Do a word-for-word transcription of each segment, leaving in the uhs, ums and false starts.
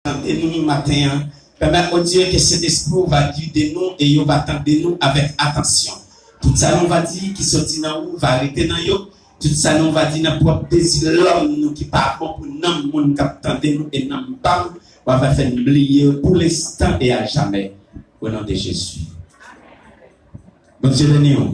tande nou maten an. Pèmèt, o Dye, ke Sentespri w va gide nou e yo va tande nou avèk atansyon. Tout sa nou va di ki soti nan ou va rete nan yo. Tout sa nou va di nan pwòp dezi lòm nou ki pa bon pou nanm moun k ap tande nou e nanm pa m, w ap fè n bliye pou lenstan e a jamè. O non de Jezi. Bondye beni w.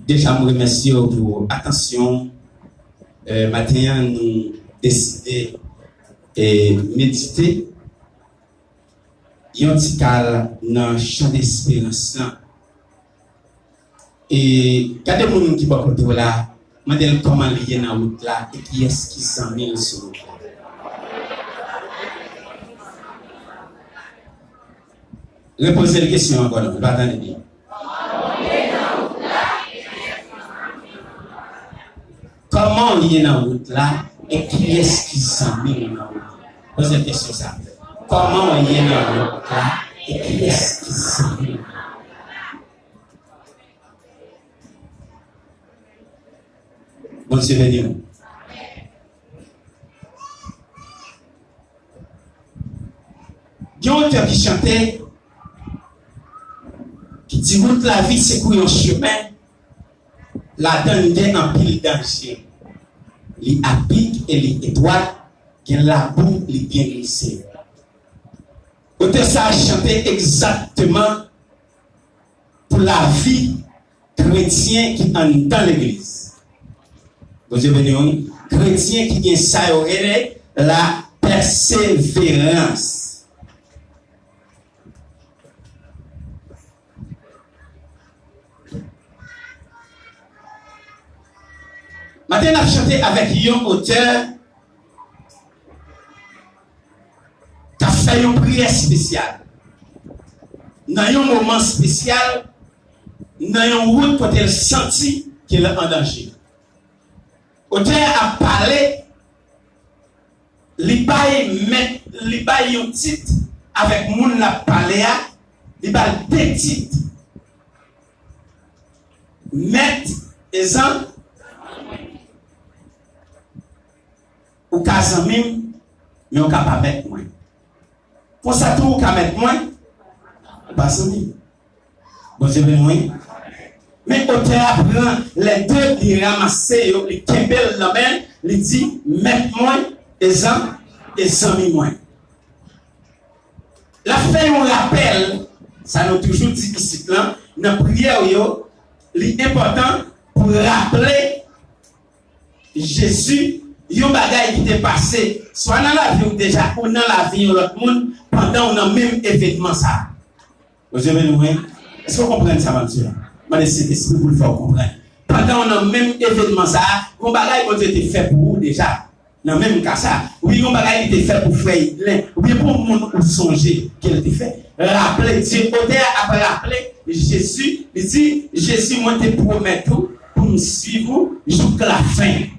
Deja, m remèsye w pou atansyon w. Eh, maten an, nou deside e medite yon ti kal nan chan desperans lan. E gade moun ki bò kote w la, mande l kòman li ye nan wout la e kiyès ki zanmi l sou wout la. Repoze l kesyon ankò non, li pa tande byen. Kòman w ye nan wout la e kiyès ki zanmi w nan wout la? Poze l kesyon sa. Kòman w ye nan wout la e kiyès ki zanmi w nan wout la? Bondye beni w. Gen yon otè ki chante, ki di, wout lavi se kou yon chemen, ladan l gen anpil danje. Li apik e li etwat, gen labou, li byen glise. Otè sa a chante egzakteman pou lavi kretyen ki anndan legliz. Bondye beni w. Kretyen ki gen sa yo rele la pèseverans. Maten n ap chante avèk yon otè k ap fè yon priyè espesyal nan yon moman espesyal, nan yon wout kote l santi ke l an danje. Otè a ap pale, li bay mèt, li bay yon tit avèk moun l ap pale a, li ba l de tit. Mèt e zan-, ou ka zanmi m, men ou ka pa mèt mwen. Konsa tou ou ka mèt mwen, ou pa zanmi m. Bondye beni w wi. Men otè a pran lè de, li ranmase yo, li kenbe l nan men l, li di, mèt mwen e zan-, e zanmi mwen. L ap fè yon rapèl, sa nou toujou di isit lan, nan priyè w yo, li enpòtan pou raple Jezi yon bagay ki te pase, swa nan lavi w deja, ou nan lavi yon lòt moun, pandan w nan menm evènman sa a. Bondye beni w wi. Èske w konprann sa m ap di la? Mande Sentespri pou l fè w konprann. Pandan w nan menm evènman sa a, yon bagay Bondye te fè pou ou deja. Nan menm ka sa, wi, yon bagay li te fè pou frè Idlen, oubyen pou moun ou sonje ke l te fè. Raple, Dye, otè a ap raple, Jezi, li di, Jezi, mwen te pwomèt ou pou m swiv ou jouk lafen.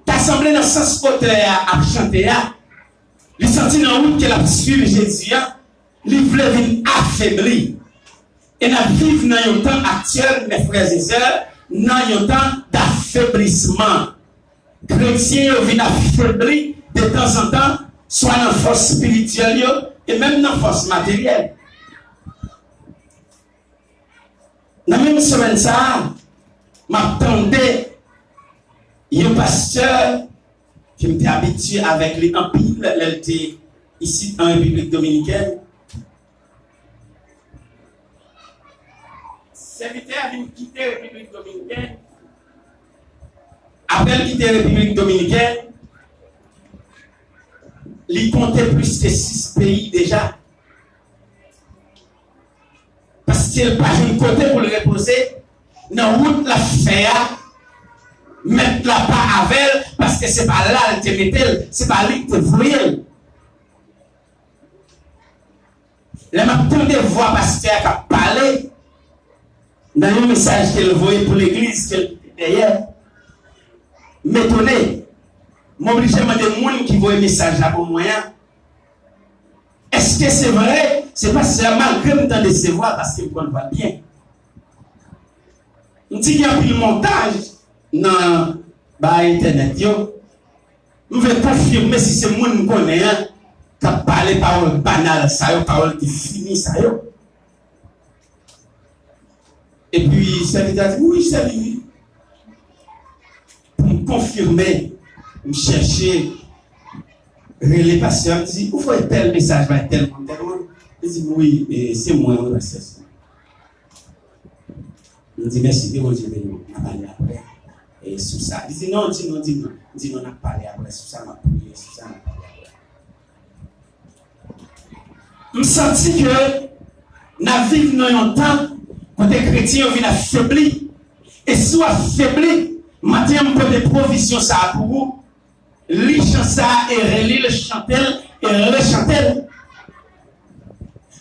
Ta sanble nan sans otè a ap chante a, li santi nan wout ke l ap swiv Jezi a, li vle vin afebli. E n ap viv nan yon tan aktyèl, mes frères et sœurs, nan yon tan dafeblisman. Kretyen yo vin afebli detanzantan, swa nan fòs espirityèl yo, e menm nan fòs materyèl. Nan menm semèn sa a, m ap tande yon pastè ke m te abitye avèk li anpil lè l te isit an Repiblik Dominikèn. Sèvitè a vin kite Repiblik Dominikèn. Apre l kite Repiblik Dominikèn, li konte plis ke sis peyi deja. Paske l pa jwenn kote pou l repoze nan wout l ap fè a. Mèt la pa avè l, paske se pa la l te mete l, se pa li k te voye l. Lè m ap tande vwa pastè a k ap pale nan yon mesaj ke l voye pou legliz ke l kite dèyè, m etone. M oblije mande moun ki voye mesaj la pou mwen an, èske se vre? Se pastè a, malgre m tande se vwa, paske m konn vwa l byen. M di gen anpil montaj nan ba entènèt yo. M vle konfime si se moun m konnen an k ap pale pawòl banal sa yo, pawòl ki fini sa yo. Epi sèvitè a di, "Wi, se li, wi." Pou m konfime, m chèche rele pastè a, m di, "Ou voye tèl mesaj bay tèl moun, tèl moun." Li di, "Wi, e, se mwen, wi, pastè." M di, "Mèsi, ke Bondye beni w. N a pale apre, e, sou sa." Li di, "Non, di non, di non." M di, "Non, n a pale apre sou sa, n a priye sou sa, n a pale apre." M santi ke n ap viv nan yon tan kote kretyen yo vin ap febli. E si w ap febli, maten an m pote pwovizyon sa a pou ou. Li chan sa a e reli l, chante l e rechante l.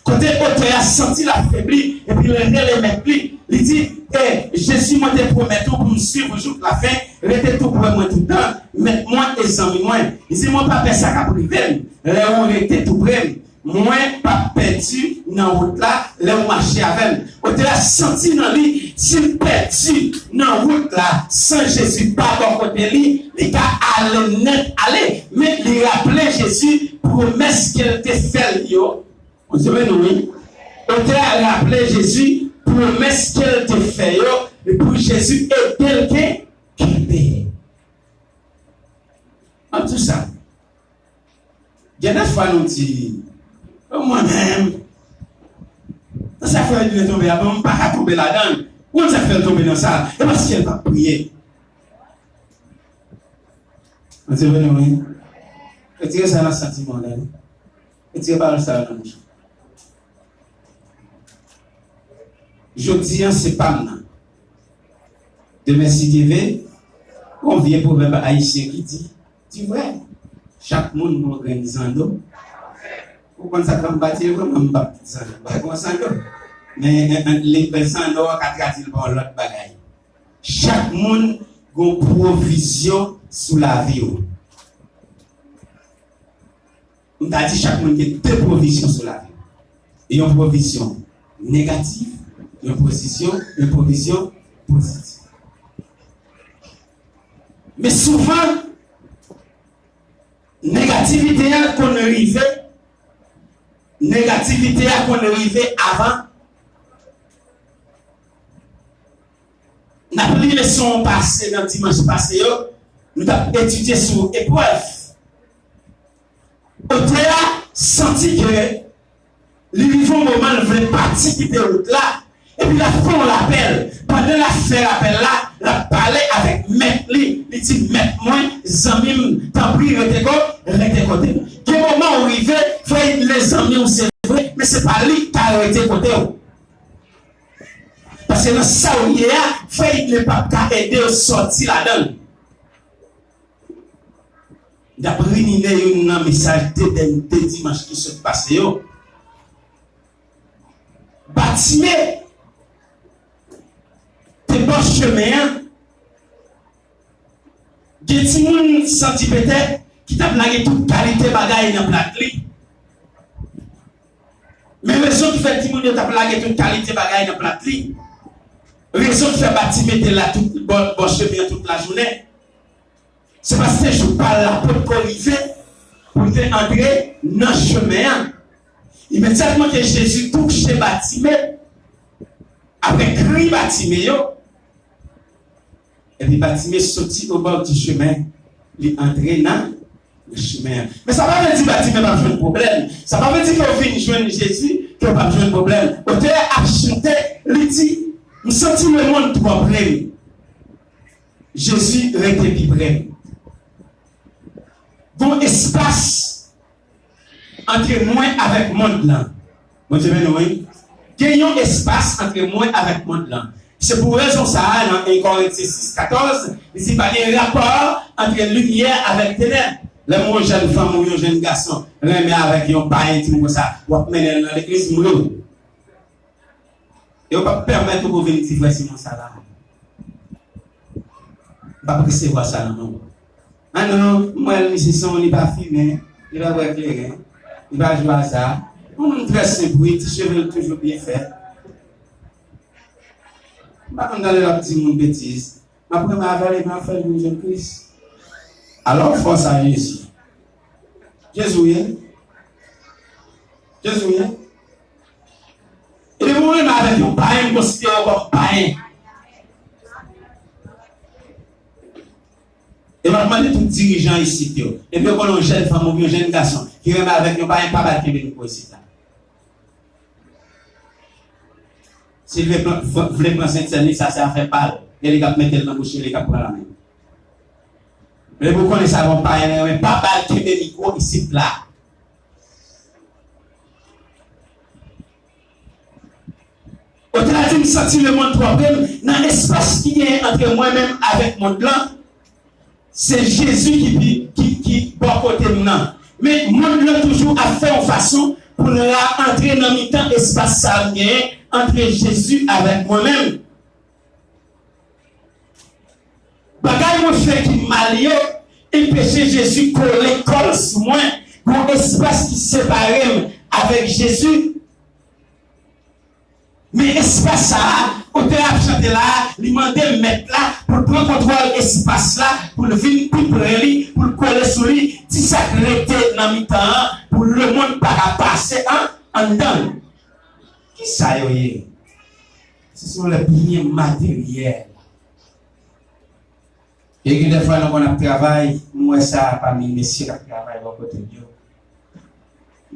Kote otè a santi l ap febli, epi l rele mèt li, li di, "E, Jezi, mwen te pwomèt ou pou m swiv ou jouk lafen, rete tou pre mwen toutan, mèt mwen e zanmi mwen." Li di, "Mwen pa pè sa k ap rive m, lè ou rete tou pre m. Mwen p ap pèdi nan wout la, lè ou mache avè m." Otè a santi nan li, si l pèdi nan wout la, san Jezi pa bò kote li, li ka ale nèt ale. Men li raple Jezi pwomès ke l te fè l yo. Bondye beni w, wi. Otè a raple Jezi pwomès ke l te fè yo, pou Jezi ede l ke kenbe. An tou sa, gen de fwa nou di, "O, mwen menm, nan sa frè Edley tonbe a, bon, m pa ka tonbe ladan l." Ou konn sa k fè l tonbe nan sa? E paske l pa priye. Bondye beni w, wi. Retire sa nan santiman w la, wi. Retire pawòl sa yo nan bouch ou. Jodi a, se pa m nan. Demen, si Dye vle, gon vye pwovèb ayisyen ki di, di vrè, chak moun gon grenn zanno. Ou konn sa k fè m pa di l, vrèman, m p ap di zanno. M pa gon zanno. Men, en, en, li, zanno a ka tradui l pa yon lòt bagay. Chak moun gon pwovizyon sou lavi w. M ta di chak moun gen de pwovizyon sou lavi w. Yon pwovizyon negatif, yon pozisyon, yon pwovizyon pozitif. Men souvan, negativite a konn rive, negativite a konn rive avan. N ap li leson pase nan dimanch pase yo, nou t ap etidye sou eprèv. Otè a santi ke li rive yon moman l vle pati kite wout la, epi l ap fè yon lapèl. Pandan l ap fè lapèl la, l ap pale avèk mèt li. Li di, "Mèt mwen, zanmi m, tanpri, rete ko-, rete kote m." Gen moman ou rive, frè Edley zanmi w se vre, men se pa li k ka rete kote w. Paske nan sa w ye a, frè Edley p ap ka ede w sòti ladan l. N ap rimine youn nan mesaj de, de, de dimanch ki sot pase yo. Batime te bò chemen an. Gen timoun santi petèt ki t ap lage tout kalite bagay nan plat li. Men rezon ki fè timoun yo t ap lage tout kalite bagay nan plat li, rezon ki fè Batime te la tout bò, bò chemen an tout lajounen, se paske jou pa l la potko rive pou l te antre nan chemen an. Imedyatman ke Jezi touche Batime, apre kri Batime yo, epi Batime soti au bord du chemin, li antre nan, nan chemen an. Men sa pa vle di Batime p ap jwenn pwoblèm. Sa pa vle di ke w vin jwenn Jezi, ke w p ap jwenn pwoblèm. Otè a ap chante, li di, "M santi lemonn twò pre m. Jezi rete pi pre m." Gon espas antre mwen avèk mond lan. Bondye beni w, wi. Gen yon espas antre mwen avèk mond lan. Se pou rezon sa a, nan en Korentyen sis katòz, li di pa gen rapò antre limyè avèk tenèb. Lè m wè yon jèn fanm ou yon jèn gason renmen avèk yon payen, di m konsa, w ap mennen l nan legliz, m ri w. E yo p ap pèmèt ou pou vin di frè Simon sa la. M p ap resevwa sa nan men w. A non, m wè l, misye se yon, li pa fimen, li pa bwè kleren, li pa jwe aza. Yon moun trè senp, wi, ti cheve l toujou byen fèt. M pa konn tande l ap di moun betiz. M ap renmen avè l epi m ap fè l vin jwenn Kris. Alò, fòs a Jezi. Jezi w ye. Jezi w ye. Epi pou w renmen avèk yon payen, m konsidere w kòm payen. E m ap mande tout dirijan isit yo, depi yo konnen yon jèn fanm oubyen yon jèn gason ki renmen avèk yon payen, pa ba l kenbe mikwo isit la. Si l vle pran, vle pran sentsèn li, sa se afè pa l. Gen li k ap mete l nan bouch li, li k ap pran lanmen. Men pou konnen sa yon payen renmen, pa ba l kenbe mikwo isit la. Otè a di, m santi lemonn twò pre m nan espas ki genyen antre mwen menm avèk mond lan. Se Jezi ki pi, ki, ki bò kote m nan. Men mond lan toujou ap fè yon fason pou l ra-, antre nan mitan espas sa a m genyen antre Jezi avèk mwen menm. Bagay mwen fè ki mal yo enpeche Jezi kole kò l sou mwen. Yon espas ki separe m avèk Jezi. Men espas sa a, otè a ap chante la a, li mande mèt la pou l pran kontwòl espas la, pou l vin pi pre li, pou l kole sou li, ti sa k rete nan mitan an, pou lemonn pa ka pase an, anndan l. Kisa yo ye? Se sou lè byen materyèl. E gen dèfwa nou konn ap travay, m wè sa pami mesye k ap travay bò kote m yo.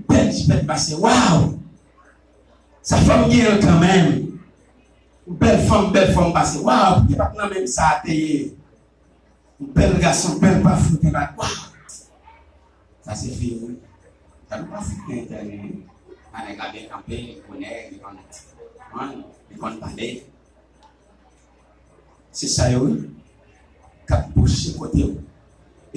Bèl jipèt pase, waw! Sa fanm gen l kanmenm. Bèl fanm, bèl fanm pase, waw! Poutèt pa t nan menm sa a te ye. Bèl gason, bèl pafouken, waw! Sa se fi wi. Sa nou pa fout nan entèvyou. A nèg la byen kanpe, li konn nèg, li konn, li konn pale. Se sa yo wi. K ap bouche kote w.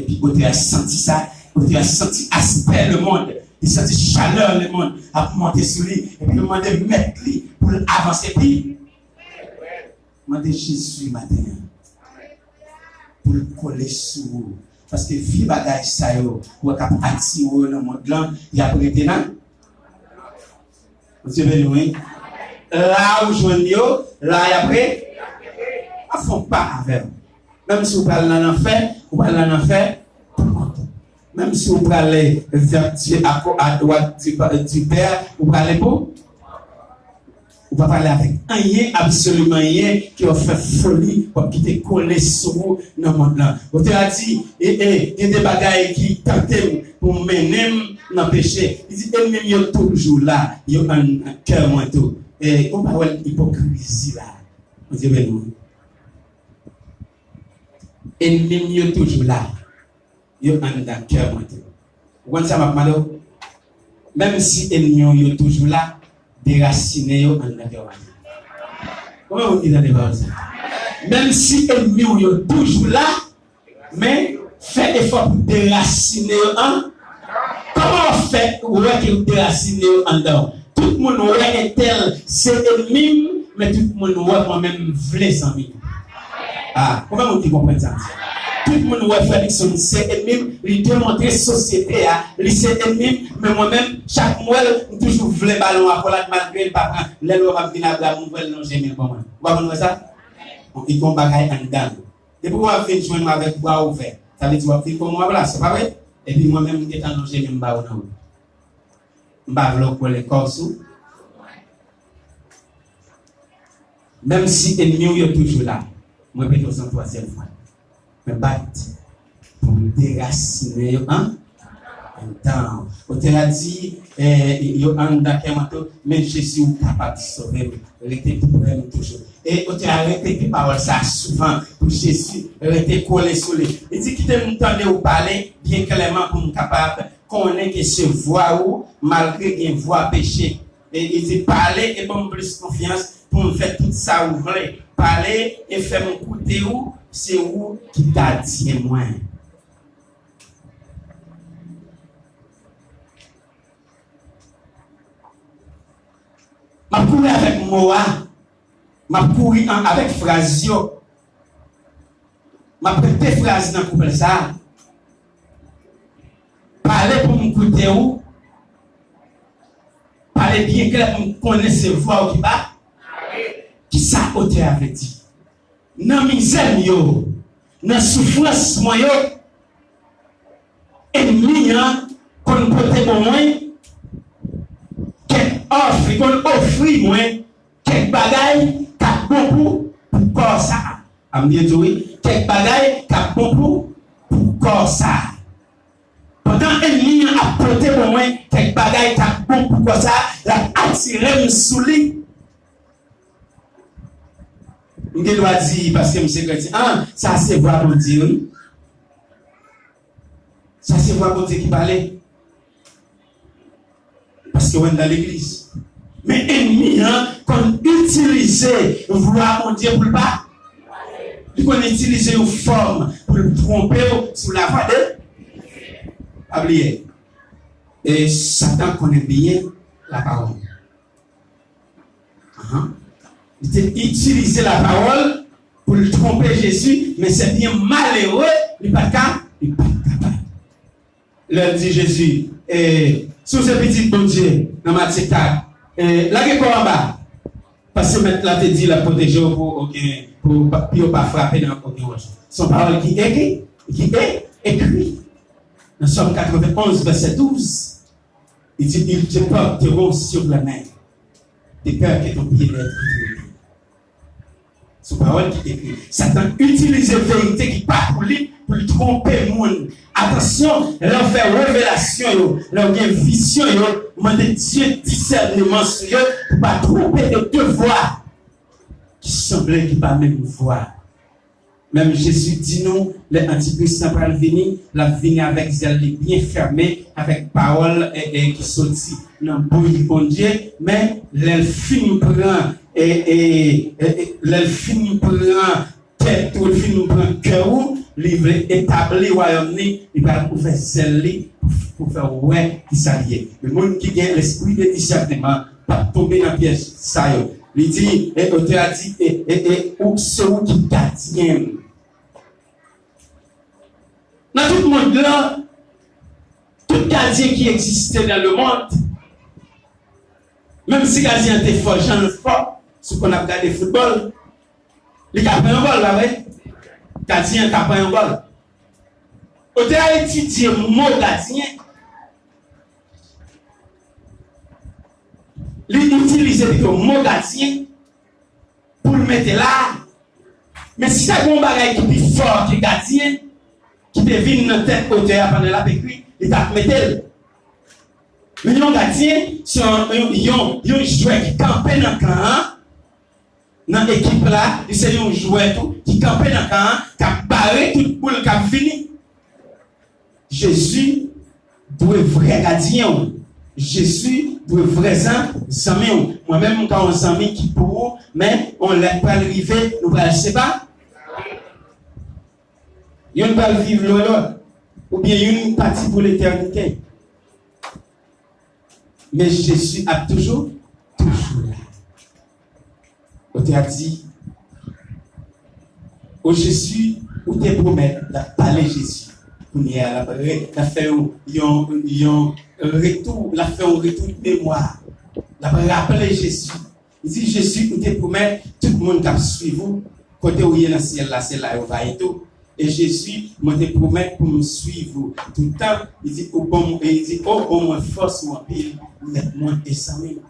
Epi otè a santi sa, otè a santi aspè lemonn, li santi chalè lemonn ap monte sou li, epi l mande mèt li pou l avanse pi. Mande Jezi maten an pou l kole sou ou. Paske vye bagay sa yo, ou wè k ap atire w nan mond lan, y ap rete nan. Bondye beni w, wi. La ou jwenn yo, la y ap rete. Pa fè yon pa avè m. Menm si w pral nan lanfè, ou pral nan lanfè pou kont ou. Menm si w prale vè Dye a ko-, a dwat di, di Pè, ou prale pou, ou pa prale avèk anyen, absoliman anyen, ki w ap fè foli, w ap kite kole sou ou nan mond lan. Otè a di, e, e, gen de bagay ki tante m pou mennen m nan peche. Li di, ènmi m yo toujou la, yo anndan kè mwen tou. E, ou pa wè ipokrizi la. Bondye beni w. Ènmi m yo toujou la. Yo anndan kè mwen tou. Ou konn sa m ap mande w? Menm si ènmi w yo toujou la, derasinen yo anndan kè w maten. Konbyen moun ki tande pawòl sa? Menm si ènmi w yo toujou la, men fè efò pou derasinen yo an. Kòman w fè wè ke w derasinen yo anndan w? Tout moun wè entèl se ènmi m, men tout moun wè mwen menm m vle zanmi l. A, konbyen moun ki konprann sa m di? Tout moun wè frè Nixon se ènmi m, li demontre sosyete a, li se ènmi m, men mwen menm, chak m wè l, m toujou vle ba l yon akolad malgre l pa pran. Lè l wè m ap vin a bra m, m wè l lonje men l ban mwen. Ou pa konn wè sa? Bon, li gen yon bagay anndan l. Depi w ap vin jwenn mwen avèk bra ouvè, sa vle di w ap vin kòm w ap la, se pa vre? Epi mwen menm, m gentan lonje men m ba w nan wout. M pa vle w kole kò w sou. Menm si ènmi w yo toujou la, m repete w san twazyèm fwa. Men bat pou m derasinen yo an, anndan w. Otè a di, eh, yo anndan kè mwen tou, men Jezi ou kapab sove m, rete pre m toujou. E otè a repete pawòl sa a souvan pou Jezi rete kole sou li. Li di, kite m tande w pale byen klèman pou m kapab konnen ke se vwa ou, malgre gen vwa peche. E li di, pale e ban m plis konfyans pou m fè tout sa ou vle. Pale e fè m koute ou, se ou ki gadyen mwen. M ap kouri avèk mo a, m ap kouri an, avèk fraz yo. M ap repete fraz nan koupè sa a. Pale pou m koute ou. Pale byen klè pou m konnen se vwa ou ki ba. Kisa otè a vle di? Nan mizè m yo, nan soufrans mwen yo, Ènmi an konn pote ban mwen kèk òf, li konn ofri mwen kèk bagay k ap bon pou, pou kò sa a. A, m byen di w wi, kèk bagay k ap bon pou, pou kò sa a. Pandan ènmi an ap pote ban mwen kèk bagay k ap bon pou kò sa a, l ap atire m sou li. M gen dwa di, paske m se kretyen, ah, sa se vwa Bondye, wi. Sa se vwa Bondye ki pale. Paske w anndan legliz. Men ènmi an konn itilize vwa Bondye pou l pa. Li konn itilize yon fòm pou l twonpe w sou lavwa de. Pa bliye. E Satan konnen byen lapawòl. Ahan. Li te itilize lapawòl pou l twonpe Jezi, men se byen malere, li pa t ka, li pa t kapab. Lè l di Jezi, eh, si w se pitit Bondye, nan Matye kat, eh, lage kò w anba. Paske Mèt la te di l ap pwoteje w pou okenn, pou pa, pye w pa frape nan okenn wòch. Se yon pawòl ki ekri, ki e, ekri. Nan Sòm katrevenn onz, vèsè douz, li di, ils te porteront sur leurs mains, de peur que ton pied ne heurte. Se pawòl ki ekri. Satan itilize verite ki pa pou li pou l twonpe moun. Atansyon, lè w fè revelasyon yo, lè w gen vizyon yo, mande Dye disèneman sou yo pou pa twonpe de de vwa ki sanble ki pa menm vwa. Menm Jezi di nou, lè Antikris lan pral vini, l ap vini avèk zèl li byen fèmen, avèk pawòl, e, e, ki soti nan bouch Bondye, men lè l fin pran, e, e, e, e, lè l fin pran tèt ou, l fin pran kè ou, li vle etabli wayòm li, li pral ouvè zèl li pou, pou fè w wè ki sa l ye. Men moun ki gen lespri de disèneman p ap tonbe nan pyèj sa yo. Li di, e otè a di, e, e, e, ou, se ou ki gadyen m. Nan tout mond lan, tout gadyen ki egziste nan lemonn, menm si gadyen an te fò jan l fò, si w konn ap gade foutbòl, li ka pran yon gòl, pa vre? Gadyen an ka pran yon gòl. Otè a etidye mo gadyen, li itilize pito mo gadyen, pou l mete la. Men si ta gen yon bagay ki pi fò ke gadyen ki te vin nan tèt otè a pandan l ap ekri, li t ap mete l. Men yon gadyen, se yon, yon, yon, yon jwè ki kanpe nan kan an, nan ekip la, li se yon jwè tou ki kanpe nan kan an, k ap bare tout boul k ap vini. Jezi dwe vrè gadyen w. Jezi dwe vrè zan-, zanmi w. Mwen menm, m ka yon zanmi ki pou ou, men yon lè pral rive, nou pral sepa-, youn pral viv lwen lòt, oubyen youn pati pou letènite. Men Jezi ap toujou, toujou la. Otè a di, o Jezi, ou te pwomèt, l ap pale Jezi. Kounye a, l ap re-, l ap fè yon, yon, yon retou, l ap fè yon retou de memwa. L ap raple Jezi. Li di, Jezi, ou te pwomèt tout moun k ap swiv ou, kote ou ye nan syèl la, se la yo va ye tou. E Jezi, mwen te pwomèt pou m swiv ou toutan. Li di, ou ban m, e li di, o, ban mwen fòs ou anpil, mèt mwen e zanmi m.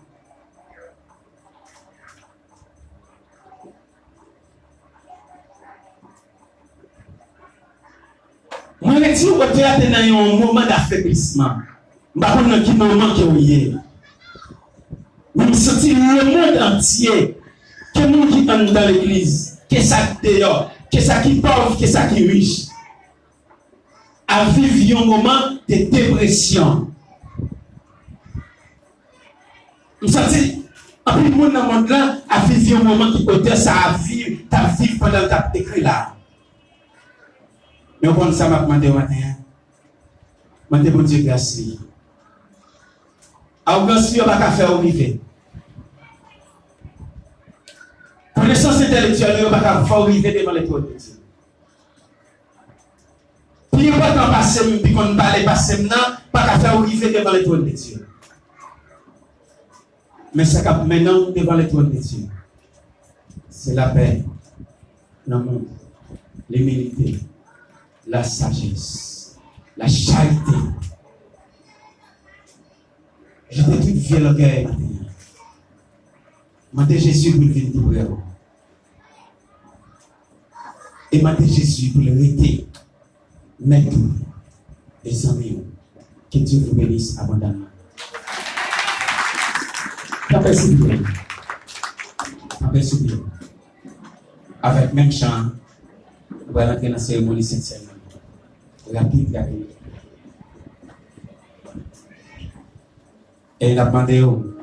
Mwen redi w, otè a te nan yon moman dafeblisman. M pa konn nan ki moman ke w ye. Men m santi lemonn antye, ke moun ki anndan legliz, ke sa k deyò, ke sa ki pòv, ke sa ki rich, ap viv yon moman de depresyon. M santi anpil moun nan mond lan ap viv yon moman ki otè sa a viv, t ap viv pandan l t ap ekri la. Men w konn sa m ap mande w maten an? Mande Bondye gras li. Awogans li yo pa ka fè w rive. Konesans entèlektyèl ou yo pa ka fè w rive devan letwòn de Dye. Pi enpòtan pase m, pi konn pale pase m nan, pa ka fè w rive devan letwòn de Dye. Men sa k ap mennen w devan letwòn de Dye, se lapè, lanmou, imilite, lasajès. La charité. Jete tout vyè lògèy maten an. Mande Jezi pou l vin pi pre w. E mande Jezi pou l rete mèt ou e zanmi w. Que Dieu vous bénisse abondamment. Tanpè soupye. Tanpè soupye. Avèk menm chan, nou pral antre nan seremoni Sentsèn nan. Rapid, rapid. E n ap mande w